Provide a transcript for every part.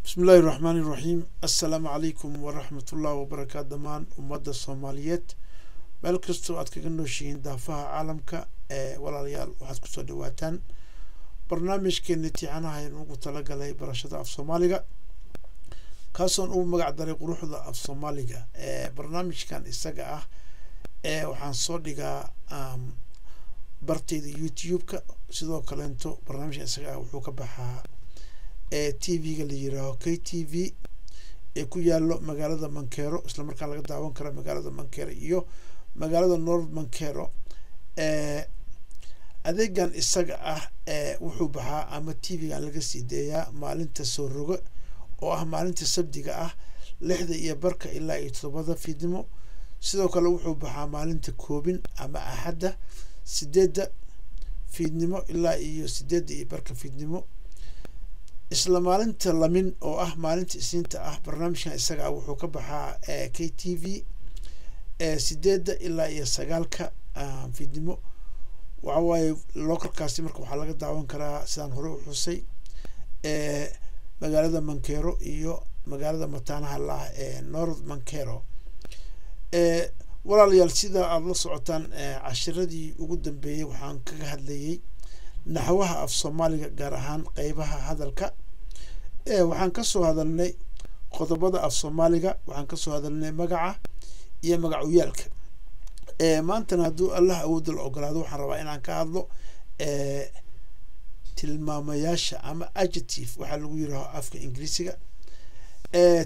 Bismillahi raxmaani raxiim. Assalaamu calaykum waraxmatullahi wabarakaatu. Dhammaan ummadda Soomaaliyeed meel kastoo aad kaga nooshihiin daafaha caalamka ee walaalayaal, waxaad kusoo dhawaataan barnaamijkeeni tiicanaha ayaan ugu talagalay barashada af Soomaaliga, kaasoon ugu magac daray Quruxda af Soomaaliga. Barnaamijkan isaga ah ee waxaan soo dhigaa bartayda YouTube-ka. Sidoo kaleento barnaamijkan isaga ah wuxuu ka baxaa TV-ga la yiraaho KTV ee ku yaalo magaalada Mankato, isla markaan laga daawan kara magaalada Mankato iyo magaalada North Mankato. Adeegan isaga ah wuxuu baxaa ama TV-gan laga sii deeyaa maalinta soo rogo oo ah maalinta Sabdiga ah, 6:30 ilaa iyo 7da fiidnimo. Sidoo kale wuxuu baxaa maalinta Koobin ama Axadda, 8da fiidnimo ilaa iyo 8:30 fiidnimo. Isla maalinta Lamin oo ah maalinta Isniinta ah, barnaamijkan isaga ah wuxuu ka baxaa KTV 8da ilaa iyo 9ka fiidnimo. Waxa waaye localkaasi marka waxaa laga daawan karaa, sidaan hore u xusay, magaalada Mankato iyo magaalada mataanaha lah ee North Mankato. Walaalayaal, sida aada la socotaan, cashiradii ugu dambeeyey waxaan kaga hadlayay naxwaha af Soomaaliga, gaar ahaan qeybaha hadalka. Waxaan kasoo hadalnay qodobada af Soomaaliga, waxaan kasoo hadalnay magaca iyo magacyaalka. Maantana hadduu Allah awoodda la ogolaado, waxaan rabaa inaan ka hadlo tilmaamayaasha ama adjective waxaa lagu yiraho afka Ingiriisiga.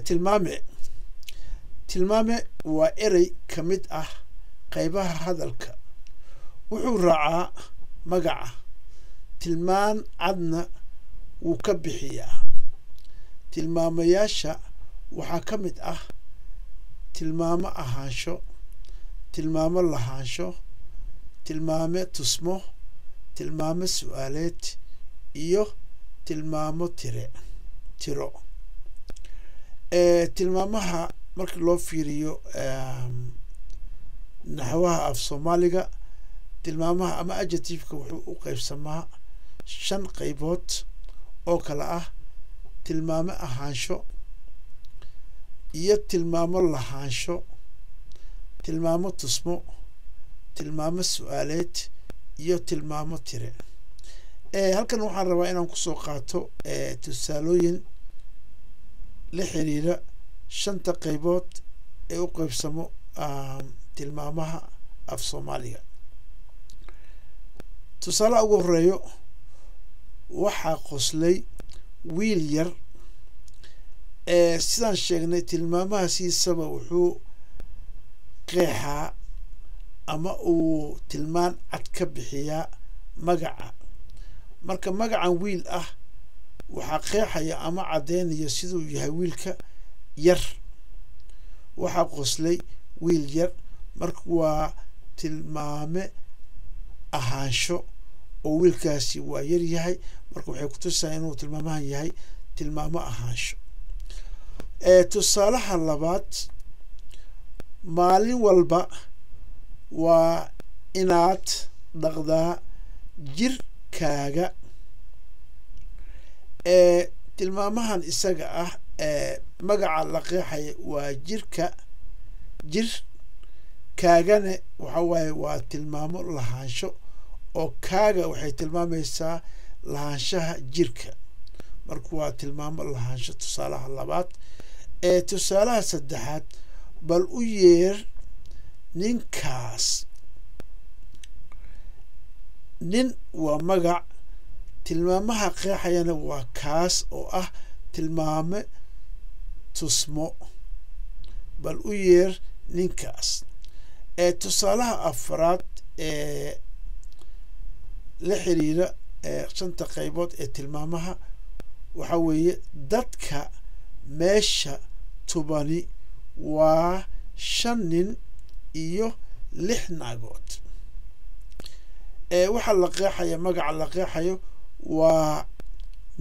Tilmaame. Tilmaame waa erey ka mid ah qeybaha hadalka. Wuxuu raacaa magaca, tilmaan cadna wuu ka bixiyaa. Tilmaamayaasha waxaa ka mid ah tilmaamo ahaansho, tilmaamo lahaansho, tilmaame tusmo, tilmaamo su-aaleed iyo tilmaamo tiro. Tilmaamaha markii loo fiiriyo naxwaha af Soomaaliga, tilmaamaha ama adjectiveka wuxuu u qeybsamaa shan qeybood oo kale ah: tilmaamo ahaansho iyo tilmaamo lahaansho, tilmaamo tusmo, tilmaamo su-aaleed iyo tilmaamo tire. Halkan waxaan rabaa inaan kusoo qaato tusaalooyin la xiriira shanta qeybood ee u qeybsamo tilmaamaha af Soomaaliga. Tusaalaha ugu horeeyo: waxaa qoslay wiil yar. Sidaan sheegnay, tilmaamaha siisaba wuxuu qeexaa ama uu tilmaan cad ka bixiyaa magaca. Marka magacan wiil ah waxaa qeexaya ama caddeynaya siduu yahay wiilka yar. Waxaa qoslay wiil yar, marka waa tilmaame ahaansho oo wiilkaasi waa yar yahay. Marka waxay kutusahay inuu tilmaamahan yahay tilmaamo ahaansho. Tusaalaha labaad: maalin walba waa inaad dhaqdaa jirkaaga. Tilmaamahan isaga ah, magaca la qeexaya waa jirka, jir kaagane waxa waaye waa tilmaamo lahaansho oo kaaga waxay tilmaamaysaa lahaanshaha jirka. Marka waa tilmaamo lahaansho tusaalaha labaad. Tusaalaha saddexaad: bal u yeer ninkaas. Nin waa magac, tilmaamaha qeexayana waa kaas oo ah tilmaame tusmo. Bal u yeer ninkaas. Tusaalaha afraad ee la xiriira shanta qaybood ee tilmaamaha waxa weeye: dadka meesha tubani waa shan nin iyo lix naagood. Waxaa la qeexaya, magaca la qeexayo waa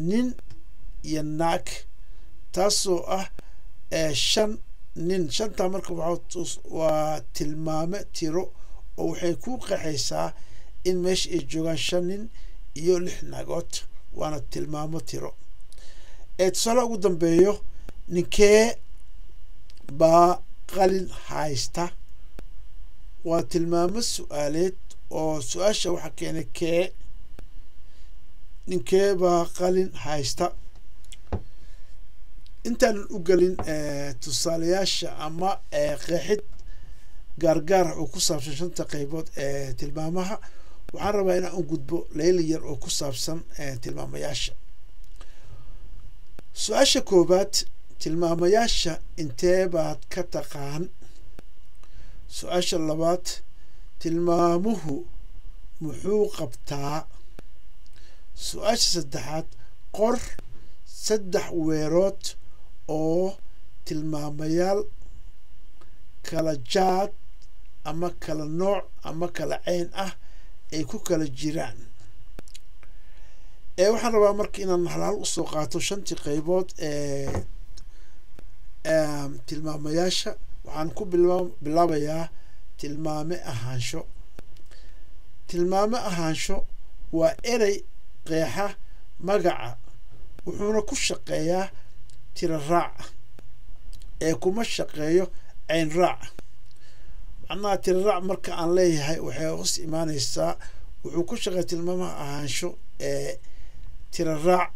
nin iyo naag, taasoo ah shan nin. Shantaa marka waa tilmaame tiro oo waxay ku qeexaysaa in meesha ay joogaan shan nin iyo lix naagood, waana tilmaamo tiro. Tusaale ugu dambeeyo, ninkee baa qalin haysta? Waa tilmaamo su-aaleed oo su-aasha waxaa keenay kee. Ninkee baa qalin haysta? Intaanan u gelin tusaalayaasha ama qeexid gaargaar ah oo ku saabsan shanta qeybood ee tilmaamaha, waxaan rabaa inaan u gudbo leyli yar oo ku saabsan tilmaamayaasha. Su-aasha koowaad, tilmaamayaasha intee baad ka taqaan? Su-aasha labaad, tilmaamuhu muxuu qabtaa? Su-aasha saddexaad, qor 3 weerood oo tilmaamayaal kala jaad ama kala nooc ama kala ceyn ah ay ku kala jiraan. Waxaan rabaa marka inaan halhal usoo qaato shantii qaybood ee tilmaamayaasha. Waxaan ku bilaabayaa tilmaame ahaansho. Tilmaame ahaansho waa erey qeexa magaca, wuxuuna ku shaqeeyaa tiro raac ee kuma shaqeeyo ceyn raac. Macnaha tiro raac marka aan leeyahay waxay hoos imaaneysaa, wuxuu ku shaqeeya tilmaamaha ahaansho ee tiro raac.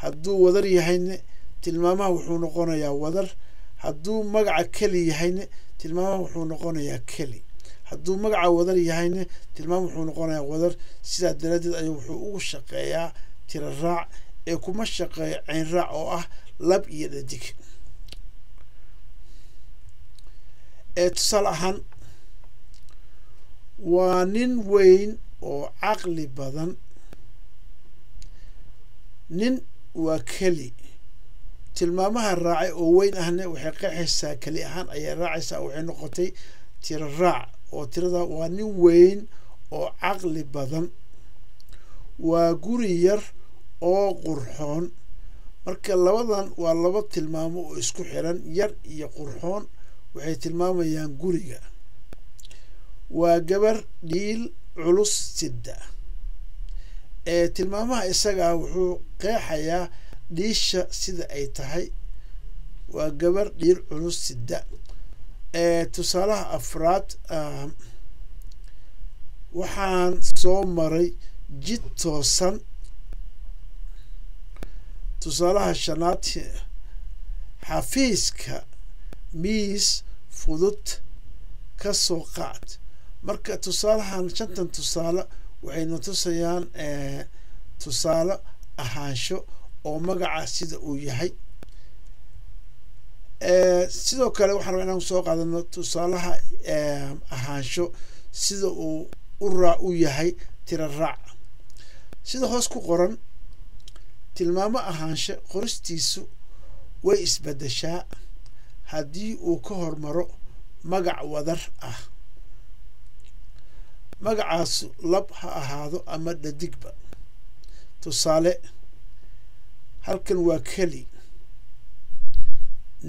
Hadduu wadar yahayne tilmaamaha wuxuu noqonayaa wadar, hadduu magaca keli yahayne tilmaamaha wuxuu noqonayaa keli, hadduu magaca wadar yahayne tilmaamaha wuxuu noqonayaa wadar. Sidaa daraaddeed ayuu wuxuu ugu shaqeeyaa tiro raac ee kuma shaqeeyo ceyn raac oo ah lab iyo dhadig. Tusaale ahaan, waa nin weyn oo caqli badan. Nin waa keli, tilmaamaha raacay oo weyn ahna waxay qeexaysaa keli ahaan ayay raacaysaa, waxay noqotay tiro raac oo tirada waa nin weyn oo caqli badan. Waa guri yar oo qurxoon. Marka labadan waa laba tilmaamo oo isku xiran, yar iyo qurxoon waxay tilmaamayaan guriga. Waa gabar dhiil culus sida. Tilmaamaha isagaa wuxuu qeexayaa dhiisha sida ay tahay. Waa gabar dhiil culus sida. Tusaalaha afraad, waxaan soo maray jid toosan. Tusaalaha shanaad, xafiiska miis fudud ka soo qaad. Marka tusaalahan shantan tusaale waxayna tusayaan tusaale ahaansho oo magaca sida uu yahay. Sidoo kale waxaan rabaa inaan soo qaadano tusaalaha ahaansho sida uu u raac u yahay tiro raac. Sida hoos ku qoran, tilmaamo ahaansho qoristiisu way isbedeshaa haddii uu ka hormaro magac wadar ah. Magacaasu lab ha ahaado ama dhadigba. Tusaale, halkan waa keli,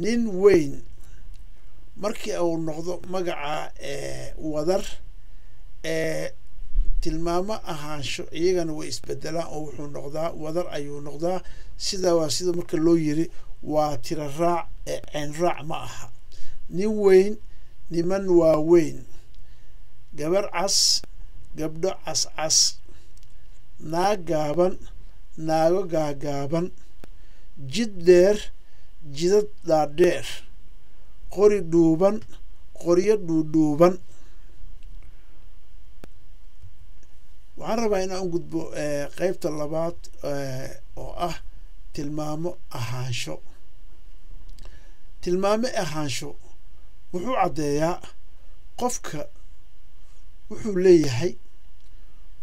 nin weyn. Markii uu noqdo magaca wadar, tilmaamo ahaansho iyagana way isbedelaan oo wuxuu noqdaa wadar ayuu noqdaa. Sidaa waa sida marka loo yiri waa tiro raac ee ceyn raac ma aha. Nin weyn, niman waaweyn, gabar cas, gabdho cas cas, naag gaaban, naago gaagaaban, jid dheer, jidad dhaadheer, qori dhuuban, qoryo dhuudhuuban. Waxaan rabaa inaan u gudbo qeybta labaad oo ah tilmaamo ahaansho. Tilmaame ahaansho wuxuu caddeeyaa qofka wuxuu leeyahay,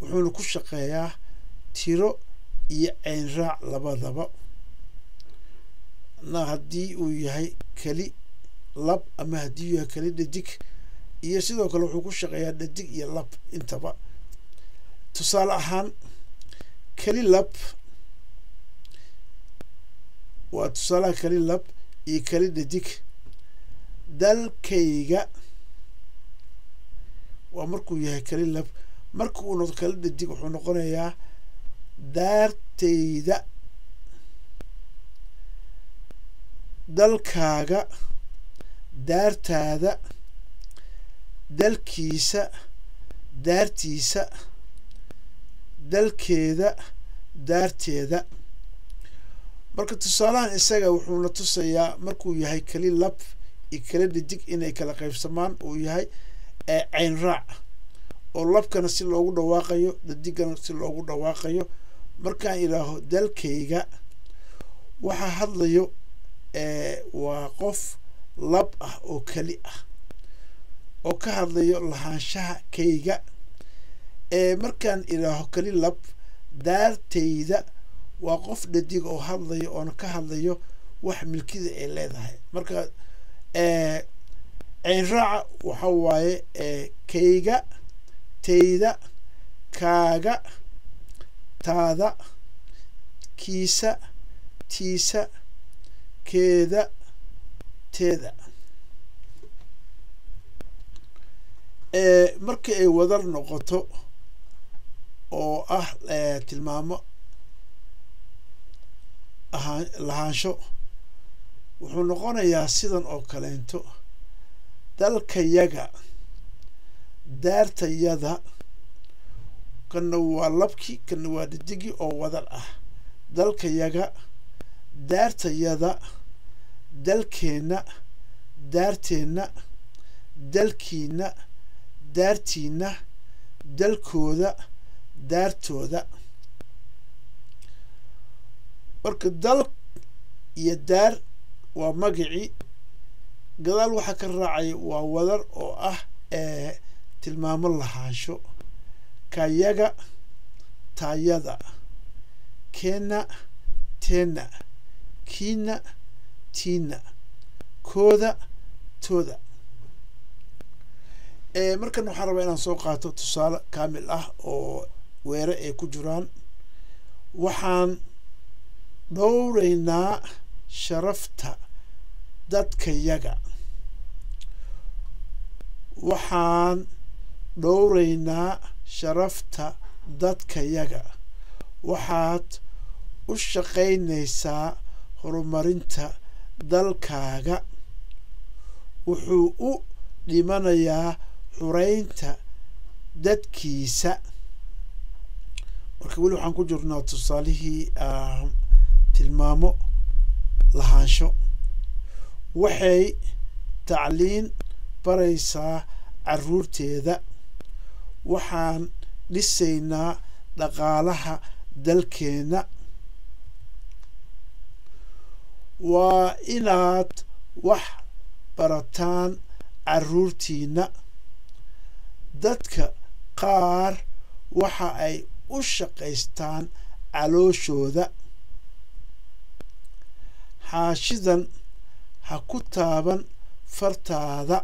wuxuuna ku shaqeeyaa tiro iyo ceyn raac labadaba. Na haddii uu yahay keli lab ama haddii uu yahay keli dhadig, iyo sidoo kale wuxuu ku shaqeeyaa dhadig iyo lab intaba. Tusaale ahaan, keli lab waa tusaalaha keli lab iyo keli dhadig. Dalkayga waa markuu yahay keli lab. Marka uu noqdo keli dhadig wuxuu noqonayaa daartayda. Dalkaaga, daartaada, dalkiisa, daartiisa, dalkeeda, daarteeda. Marka tusaalahan isaga wuxuuna tusayaa markuu yahay keli lab iyo keli dhidig inay kala qaybsamaan, uu yahay cayn raac, oo labkana si loogu dhawaaqayo, dhadigana si loogu dhawaaqayo. Markaan idhaaho dalkayga, waxa hadlayo waa qof lab ah oo keli ah oo ka hadlayo lahaanshaha kayga. Markaan idhaaho keli lab, daartayda, waa qof dhadig oo hadlayo oona ka hadlayo wax milkida ay leedahay. Marka cayn raaca waxa waaye kayga, tayda, kaaga, taada, kiisa, tiisa, keeda, teeda. Markii ay wadar noqoto oo ah tilmaamo lahaansho, wuxuu noqonayaa sidan oo kaleento: dalkayaga, daartayada. Kana waa labkii, kana waa dhidigii oo wadar ah. Dalkayaga, daartayada, dalkeenna, daarteenna, dalkiina, daartiina, dalkooda, daartooda. Marka dal iyo daar waa magacii, gadaal waxaa ka raacaya waa wadar oo ah tilmaamo lahaansho. Kayaga, taayada, keena, teena, kiina, tiina, kooda, tooda. Markan waxaan rabaa inaan soo qaato tusaale kaamil ah oo weere ay ku jiraan. Waxaan dhowraynaa sharafta dadkayaga. Waxaan dhowraynaa sharafta dadkayaga. Waxaad u shaqaynaysaa horumarinta dalkaaga. Wuxuu u dhimanayaa xureynta dadkiisa. Marka weli waxaan ku jirnaa tusaalihii tilmaamo lahaansho. Waxay tacliin baraysaa carruurteeda. Waxaan dhisaynaa dhaqaalaha dalkeenna. Waa inaad wax barataan carruurtiina. Dadka qaar waxa ay u shaqaystaan calooshooda. Xaashidan ha ku taaban fartaada.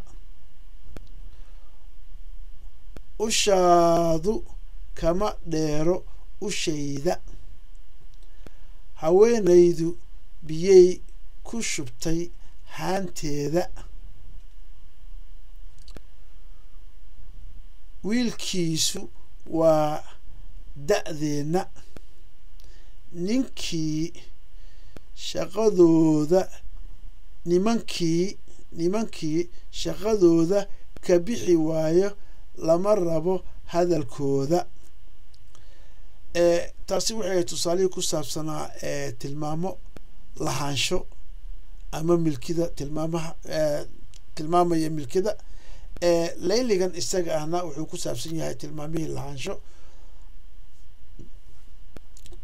Ushaadu kama dheero ushayda. Haweenaydu biyay ku shubtay haanteeda. Wiilkiisu waa da'deenna. Ninkii shaqadooda, nimankii shaqadooda ka bixi waayo lama rabo hadalkooda. Taasi waxay tusaalihii ku saabsanaa tilmaamo lahaansho ama milkida, tilmaamaha tilmaamaya milkida. Layligan isaga ahna wuxuu ku saabsan yahay tilmaamihii lahaansho.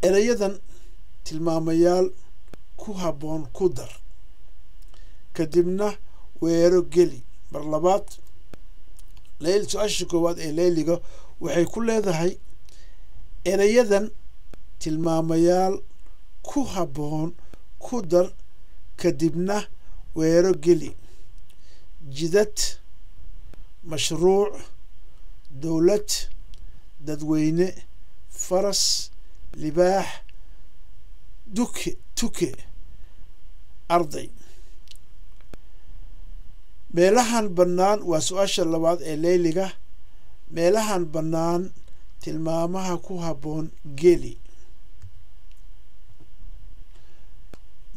Erayadan tilmaamayaal ku habboon ku dar, kadibna weero geli. Mar labaad, su-aasha koowaad ee layliga waxay ku leedahay erayadan tilmaamayaal ku habboon ku dar, kadibna weero geli. Jidad, mashruuc, dowlad, dadweyne, faras, libaax, duke, tuke, arday. Meelahan bannaan waa su-aasha labaad ee layliga. Meelahan bannaan tilmaamaha ku habboon geli.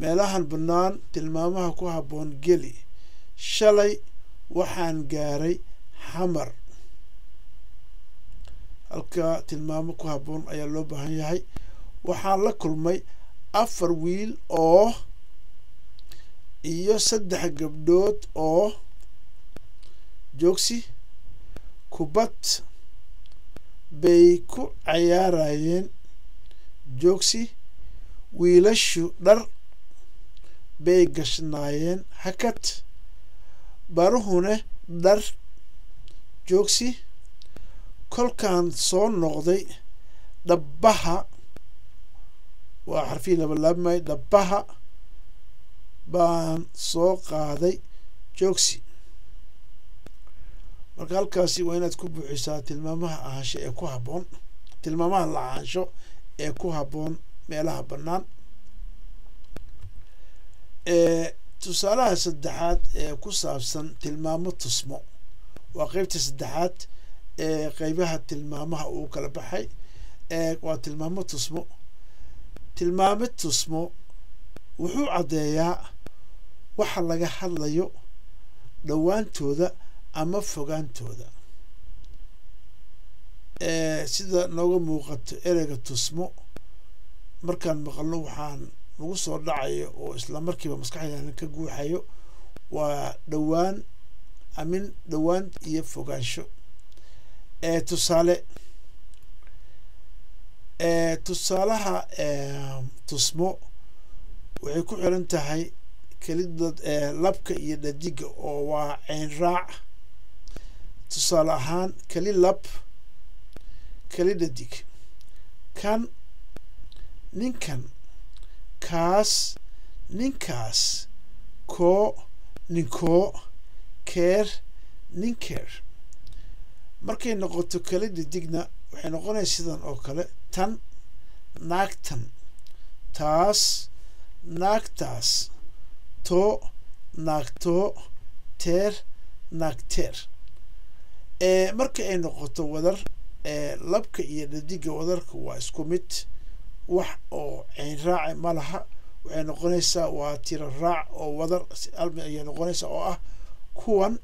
Meelahan bannaan tilmaamaha ku habboon geli. Shalay waxaan gaaray Xamar. Halka tilmaamo ku habboon ayaa loo baahan yahay. Waxaan la kulmay 4 wiil oo iyo 3 gabdhood oo joogsi. Kubad bay ku cayaarayeen joogsi. Wiilashu dhar bay gashnaayeen hakad. Baruhuna dhar joogsi. Kolkaan soo noqday dhabbaha, waa xarfihii labalaabmay, dhabbaha baan soo qaaday joogsi. Marka halkaasi waa inaad ku buuxisaa tilmaamaha ahaansho ee ku habboon, tilmaamaha lahaansho ee ku habboon meelaha bannaan. Tusaalaha saddexaad ee ku saabsan tilmaamo tusmo waa qeybta saddexaad ee qeybaha tilmaamaha uu kala baxay. Waa tilmaamo tusmo. Tilmaamo tusmo wuxuu caddeeyaa waxa laga hadlayo dhowaantooda ama fogaantooda. Sida nooga muuqato ereyga tusmo markaan maqalno waxaan nagu soo dhacayo oo isla markiiba maskaxdeena ka guuxayo waa dhowaan, amin dhowaan iyo fogaansho. Tusaale, tusaalaha tusmo waxay ku xiran tahay kelida labka iyo dhadiga oo waa ceyn raac. Tusaale ahaan keli lab, keli dhadig. Kan, ninkan, kaas, ninkaas, koo, ninkoo, keer, ninkeer. Markay noqoto keli dhadigna waxay noqonaysaa sidan oo kale: tan, naagtan, taas, naagtaas, too, naagtoo, teer, naagteer. Marka ay noqoto wadar, labka iyo dhadiga wadarka waa isku mid, wax oo ceyn raaci ma laha. Waxay noqonaysaa waa tiro raac oo wadar ayay noqonaysaa oo ah kuwan,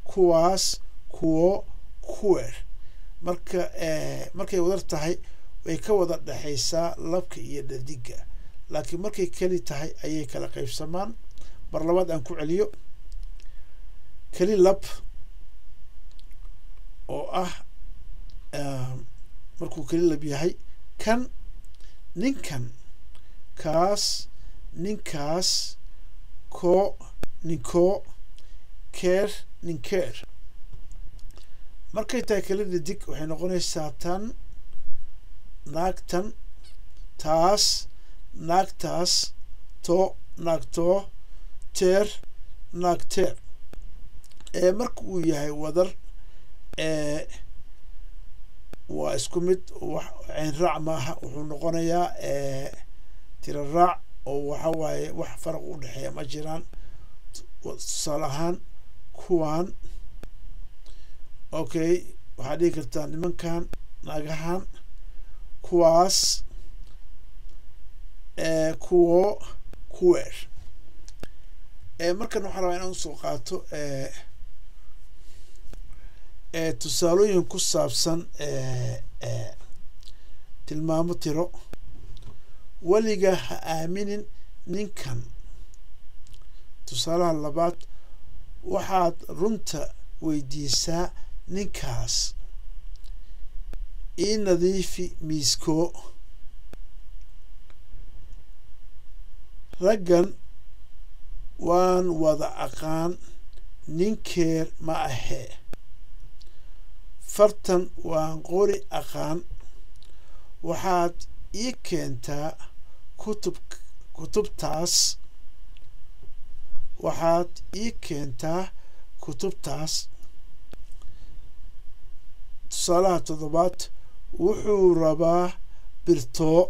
kuwaas, kuwo, kuweer. Marka markay wadar tahay way ka wada dhexaysaa labka iyo dhadiga, laakiin markay keli tahay ayay kala qaybsamaan. Mar labaad aan ku celiyo: keli lab oo ah markuu keli lab yahay, kan, ninkan, kaas, ninkaas, koo, ninkoo, keer, ninkeer. Markay tahay keli dhadig waxay noqonaysaa tan, naagtan, taas, naagtaas, too, naagtoo, teer, naagteer. Marka uu yahay wadar waa isku mid, wax ceyn raac maaha, wuxuu noqonayaa tiro raac oo waxa waaye wax faraq u dhexeeya ma jiraan. Tusaale ahaan kuwan, okay, waxaad dhihi kartaa nimankan, naagahan, kuwaas, kuwo, kuweer. Markan waxaan rabaa inaan usoo qaato tusaalooyin ku saabsan tilmaamo tiro. Weliga ha aaminin ninkan. Tusaalaha labaad, waxaad runta weydiisaa ninkaas. Ii nadiifi miiskoo. Raggan waan wada aqaan, ninkeer ma ahee. Fartan waan qori aqaan. Waxaad ii keentaa kutubtaas. Waxaad ii keentaa kutubtaas. Tusaalaha toddobaad, wuxuu rabaa birtoo.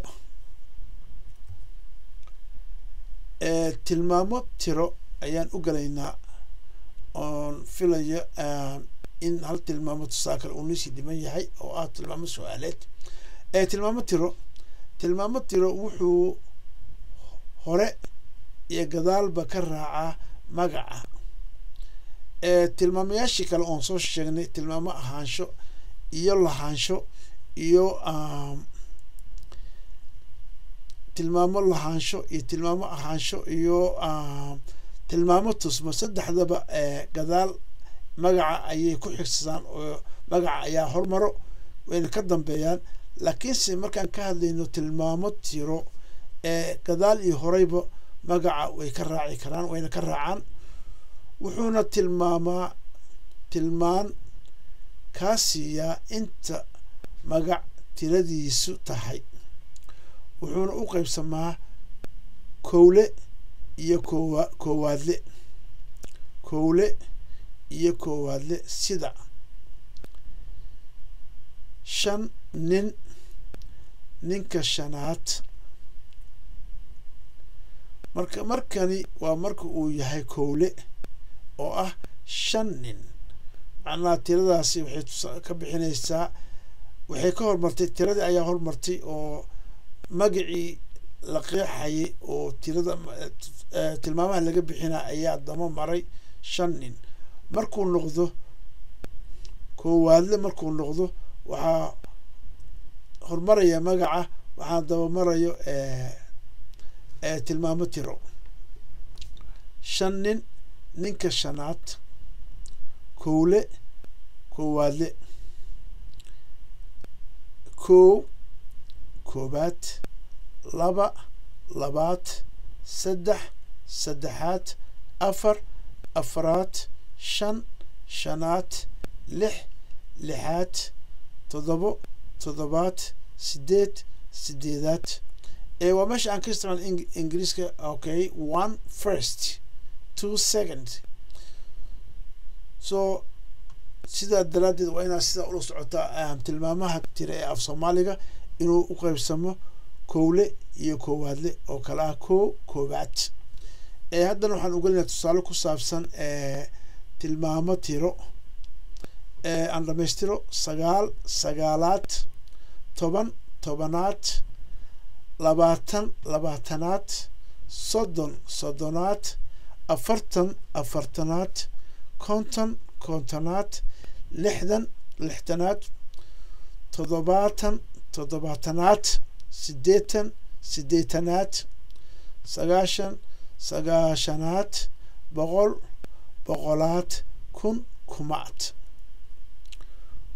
Tilmaamo tiro ayaan u galaynaa oon filayo in hal tilmaamo tusaale kale uu niisii dhiman yahay oo ah tilmaamo su-aaleed. Tilmaamo tiro, tilmaamo tiro wuxuu hore iyo gadaalba ka raacaa magaca. Tilmaamayaashii kale oon soo sheegnay, tilmaamo ahaansho iyo lahaansho iyo tilmaamo lahaansho iyo tilmaamo ahaansho iyo tilmaamo tusmo, saddexdaba gadaal magaca ayay ku xigsadaan oo magaca ayaa hormaro, wayna ka dambeeyaan. Laakiinse markaan ka hadlayno tilmaamo tiro, gadaal iyo horeyba magaca way ka raaci karaan, wayna ka raacaan. Wuxuuna tilmaamaa tilmaan kaa siiyaa inta magac tiradiisu tahay. Wuxuuna u qaybsamaa kowle iyo koowaadle, kowle iyo koowaadle, sida 5 nin, ninka shanaad. Marka markani waa marka uu yahay kowle oo ah 5 nin, macnaha tiradaasi waxay ka bixinaysaa, waxay ka hormartay, tiradii ayaa hormartay oo magacii la qeexayay oo tirada tilmaamaha laga bixina ayaa dama maray 5 nin. Markuu noqdo koowaadle, markuu noqdo waxaa hormaraya magaca, waxaa dabamarayo tilmaamo tiro. 5 nin, ninka shanaad, kowle, koowaadle. 1, koobaad, 2, labaad, 3, saddexaad, 4, afraad, 5, shanaad, 6, lixaad, 7, toddobaad, 8, sideedaad. Waa meesha aan ka isticmaal Ingiriiska. Okay, 1 first, 2 second. So sidaa daraaddeed waa inaad sidaa ula socotaa tilmaamaha tira ee af Soomaaliga inuu u qaybsamo kowle iyo koowaadle oo kale ah 1, koowaad. Haddana waxaan ugelinayaa tusaale ku saabsan tilmaamo tiro. Aan dhamaystiro: 9, sagaalaad, 10, tobanaad, 20, labaatanaad, 30, soddonaad, 40, afartanaad, 50, kontonaad, 60, lixdanaad, 70, toddobaatanaad, 80, siddeetanaad, 90, sagaashanaad, 100, boqolaad, 1000, kumaad.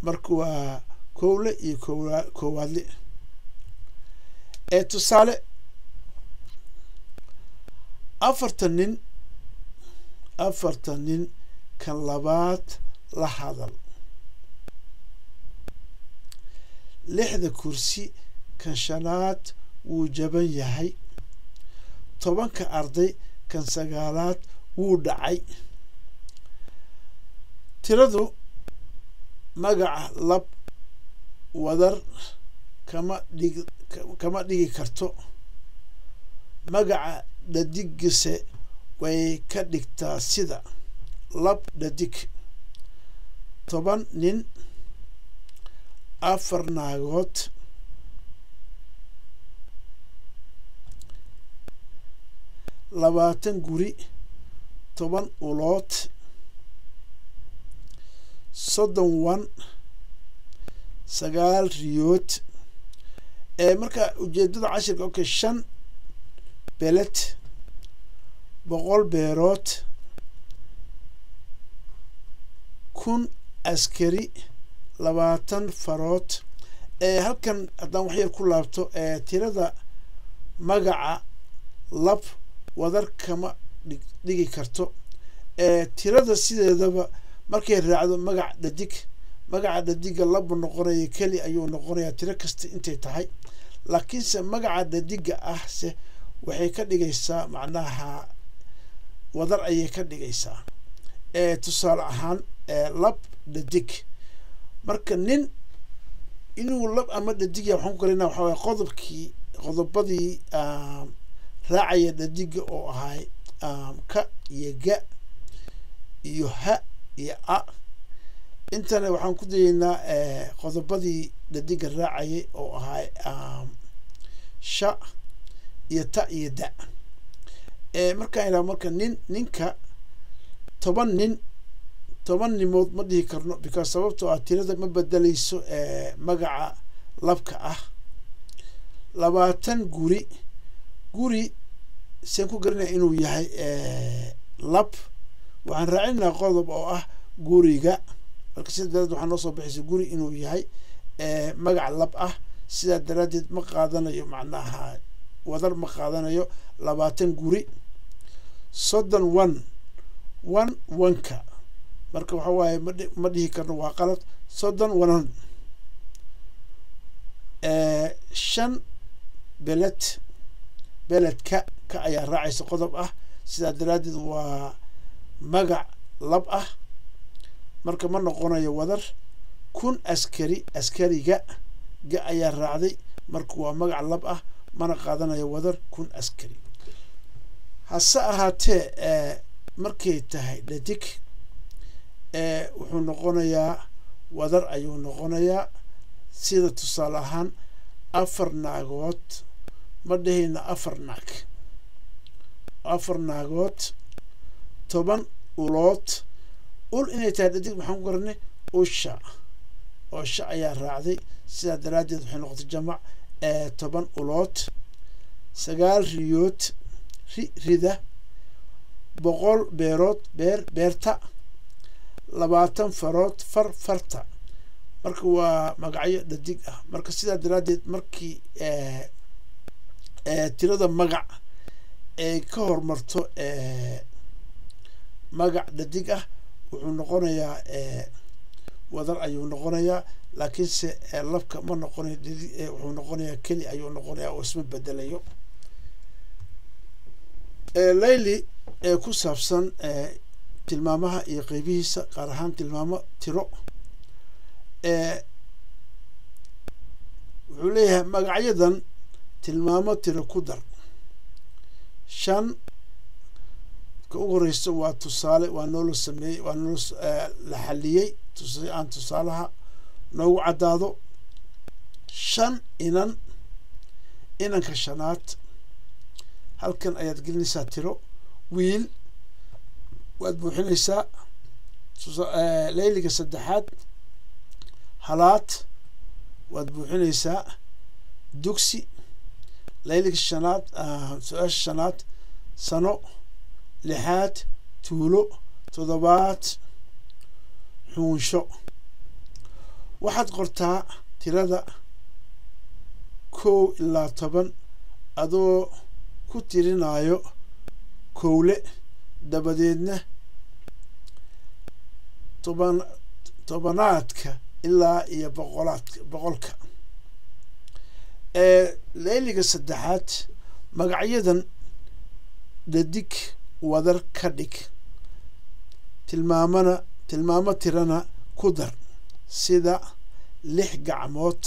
Marka waa kowle iyo koowaadle. Tusaale: 40 nin, 40 nin, kan labaad la hadal. 6da kursi, kan shanaad wuu jaban yahay. 10ka arday, kan sagaalaad wuu dhacay. Tiradu magaca lab wadar kama dhigi karto, magaca dhadigise way ka dhigtaa, sida lab dhadig: 10 nin, 4 naagood, 20 guri, 10 ulood, 30 wan, 9 riyood. Marka ujeedada cashirka, okay, 5 beled, 100 beerood, 1000 askari, 20 farood. Halkan haddaan wax yar ku laabto, tirada magaca lab wadar kama dhigi karto. Tirada sideedaba markay raacdo magac dhadig, magaca dhadiga labu noqonaya, keli ayuu noqonayaa tiro kasta intay tahay. Laakiinse magaca dhadiga ah se waxay ka dhigaysaa, macnaha wadar ayay ka dhigaysaa. Tusaale ahaan, lab dhadig, marka nin inuu lab ama dhadig yahay waxaan ku garanaa waxaa waye qodobkii, qodobadii raacaya dhadiga oo ahay ka iyo ga iyo ha iyo a. Intana waxaan ku dayeynaa qodobadii dhadiga raacayay oo ahay sha iyo ta iyo da. Markaan idhaha marka nin, ninka 10 nin, 10 nimood ma dhihi karno, because sababtoo ah tirada ma bedeleyso magaca labka ah. 20 guri, guri seen ku garanaya inuu yahay lab? Waxaan raacinaa qodob oo ah guriga. Marka sida daraaddeed waxaa noo soo baxaysa guri inuu yahay magac lab ah. Sidaa daraaddeed ma qaadanayo macnaha wadar, ma qaadanayo 20 guri. 30 wan, wan wanka marka waxa waaye ma dhihi karno, waa qalad 30 wanan. 5 beled, beledka ka ayaa raacaysa qodob ah, sidaa daraaddeed waa magac lab ah, marka ma noqonayo wadar. 1000 askari, askariga ga ayaa raacday, marka waa magac lab ah, mana qaadanayo wadar 1000 askari. Hase ahaatee markay tahay dhadig wuxuu noqonayaa wadar ayuu noqonayaa. Sida tusaale ahaan 4 naagood, ma dhehayna 4 naag, 4 naagood. 10 ulood, ul inay tahay dhadig maxaan ku garanay? Usha oo sha ayaa raacday, sidaa daraaddeed waxay noqotay jamac, 10 ulood. 9 riyood, ri rida. 100 beerood, beer beerta. 20 farood, far farta. Marka waa magacyo dhadig ah. Marka sidaa daraaddeed markii tirada magac ay ka hormarto magac dhadig ah, wuxuu noqonayaa wadar ayuu noqonayaa, laakiinse labka ma noqonayo, wuxuu noqonayaa keli ayuu noqonayaa oo isma bedelayo. Layli ee ku saabsan tilmaamaha iyo qeybihiisa, qaar ahaan tilmaamo tiro, wuxuu leeyahay magacyadan tilmaamo tiro ku dar. 5 ka ugu horeysa waa tusaale, waa noola sameeyey, waa noola la xaliyey si aan tusaalaha noogu caddaado. 5 inan, inanka shanaad halkan ayaad gelinaysaa tiro. Wiil waad buuxinaysaa. Layliga saddexaad halaad waad buuxinaysaa. Dugsi. Layliga shanaad, su-aasha shanaad sano, lixaad tuulo, toddobaad xuunsho. Waxaad qortaa tirada 1 ilaa 10 adoo ku tirinayo kowle, dabadeedna tobanaadka ilaa iyo boqolaadka, boqolka. Layliga saddexaad magacyadan dhadig wadar ka dhig, tilmaamana tilmaamo tirana ku dar, sida 6 gacmood,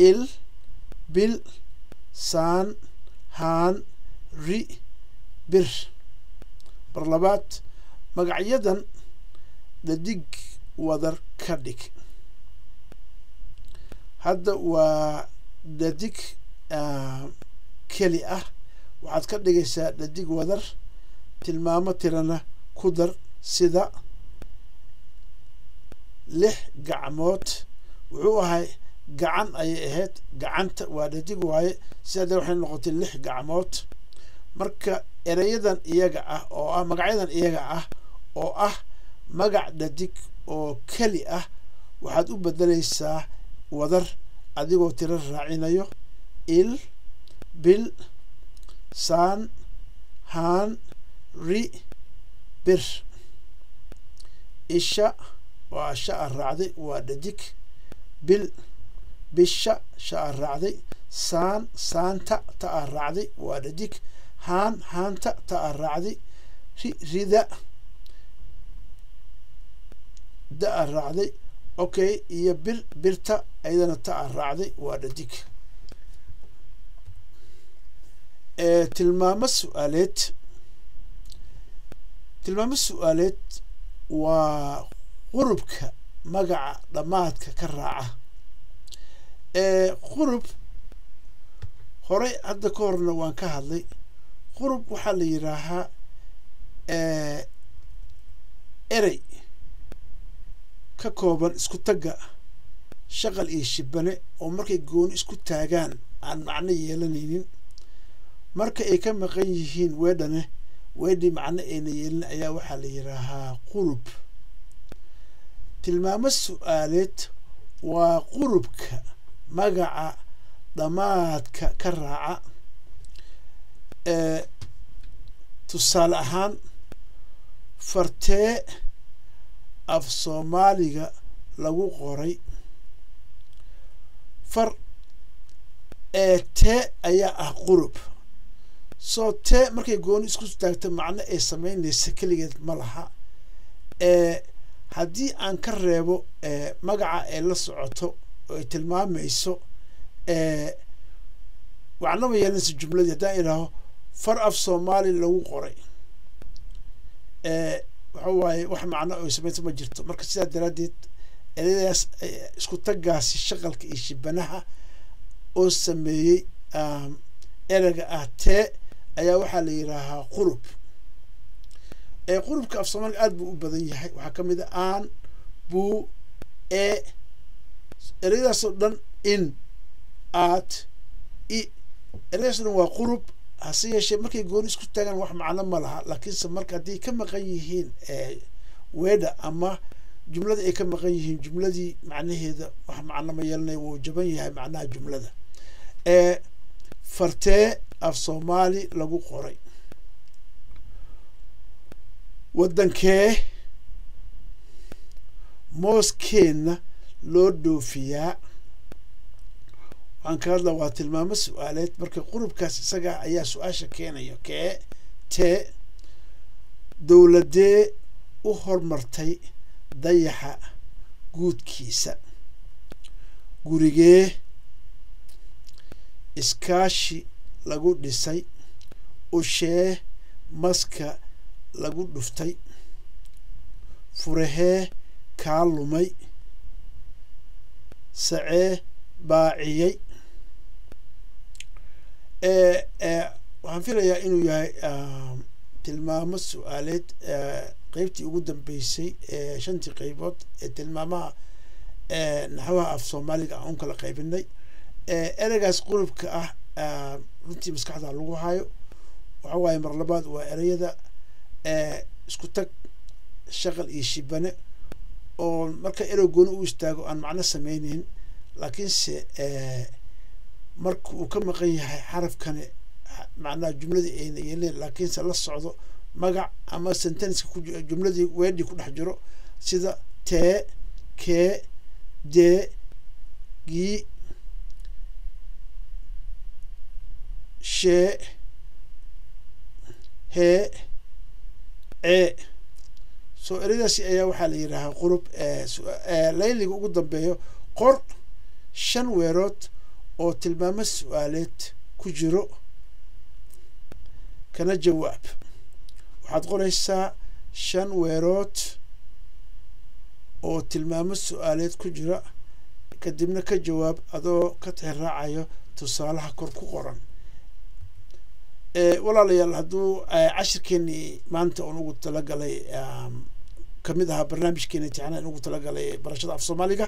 il, bil, saan, haan, ri, bir. Mar labaad magacyadan dhadig wadar ka dhig, hadda waa dhadig keli ah, waxaad ka dhigaysaa dhadig wadar, tilmaamo tirana ku dar, sida 6 gacmood. Wuxuu ahay gacan ayay ahayd, gacanta waa dhadig waaye, sidaa dee waxay noqotay 6 gacmood. Marka ereyadan iyaga ah oo ah magacyadan iyaga ah oo ah magac dhadig oo keli ah, waxaad u bedelaysaa wadar adigoo tiro raacinayo: il, bil, saan, haan, ri, bir. Isha waa sha a raacday, waa dhadig. Bil, bisha, sha a raacday. Saan, saanta, ta a raacday, waa dhadig. Haan, haanta, ta a raacday. Ri, rida, da a raacday. Okay, iyo bir, birta, ayadana ta a raacday, waa dhadig. Tilmaamo su-aaleed. Tilmaamo su-aaleed waa qurubka magaca dhammaadka ka raaca. Qurub horey hadda ka horna waan ka hadlay. Qurub waxaa la yidhaahaa erey ka kooban isku tagga shaqal iyo shibane oo markay gooni isku taagaan aan macno yeelanaynin, marka ay ka maqan yihiin weedhane weedhii macno ayna yeelin ayaa waxaa la yidhaahaa qurub. Tilmaamo su-aaleed waa qurubka magaca dhammaadka ka raaca. Tusaale ahaan, fartee af Soomaaliga lagu qoray, far tee ayaa ah qurub. Soo tee markay gooni isku taagto macno ay sameynaysa keligeed ma laha. Haddii aan ka reebo magaca ay la socoto oo ay tilmaamayso, waxna ma yeelanaysa jumladii. Haddaan idhaaho far af Soomaali lagu qoray, waxa waaye wax macno oy sameynta ma jirto. Marka sidaa daraaddeed ereyadaas isku taggaasi shaqalka iyo shibanaha oo sameeyey ereyga ah tee ayaa waxaa la yidhaahaa qurub. Qurubka af Soomaaliga aad buu u badan yahay. Waxaa ka mid a aan, buu, ee, ereyadaasoo dhan, in, aad, i, ereyadaasoo dhan waa qurub. Hase yeeshee markay gooni isku taagaan wax macno ma laha, laakiinse marka haddii ka maqan yihiin weedha ama jumlada ay ka maqan yihiin, jumladii macnaheeda wax macno ma yeelanayo, wuu jaban yahay macnaha jumlada. Fartee af Soomaali lagu qoray, waddankee mooskeenna loo dhoofiyaa. Waxaan ka hadla waa tilmaamo su-aaleed. Marka qurubkaas isaga ayaa su-aasha keenayo kee, tee. Dowladee u hormartay dayaxa guudkiisa, gurigee iskaashi lagu dhisay, ushee maska lagu dhuftay, furahee kaa lumay, sacee baaciyey. Waxaan filayaa inuu yahay tilmaamo su-aaleed qeybtii ugu dambeysay ee shantii qeybood ee tilmaamaha naxwaha af Soomaaliga aan u kala qaybinay. Ereygaas qurubka ah runtii maskaxda lagu hayo waxa waaye mar labaad waa ereyada isku tag shaqal iyo shibane oo marka erey gooni u istaago aan macno sameyneyn, laakiinse marka uu ka maqan yahay xarafkani macnaha jumladii ayna yeeleen, laakiinse la socdo magac ama sentenska jumladii weedhii ku dhex jiro, sida tee, kee, dee, gii, shee, hee, cee. Soo ereyadaasi ayaa waxaa la yidhaahaa qurub. Layliga ugu dambeeyo, qor 5 weerood oo tilmaamo su-aaleed ku jiro kana jawaab. Waxaad qoraysaa 5 weerood oo tilmaamo su-aaleed ku jira, kadibna ka jawaab adoo ka tixraacayo tusaalaha kor ku qoran. Walaalayaal, hadduu cashirkeenii maanta oon ugu talagalay kamid ahaa barnaamijkeeni imtixaanaan ugu talagalay barashada af Soomaaliga,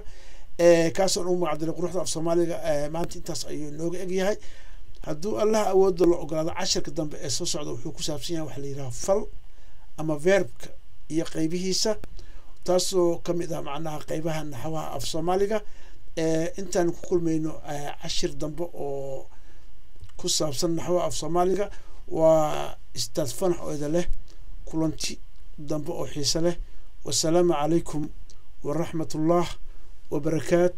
kaasoo ugu magacdaray quruxda af Soomaaliga, maanta intaas ayuu nooga egyahay. Hadduu Allah awoodda la ogolaado, cashirka dambe ee soo socda wuxuu ku saabsan yahay waxa la yidhaha fal ama verbka iyo qeybihiisa, taasoo kamid ah macnaha qeybaha naxwaha af Soomaaliga. Intaan ku kulmayno cashir dambe oo ku saabsan naxwaha af Soomaaliga, waa istaad Fanax oo ida leh kulanti dambe oo xiise leh. Wasalaamu calaykum waraxmatullah wabarakaat.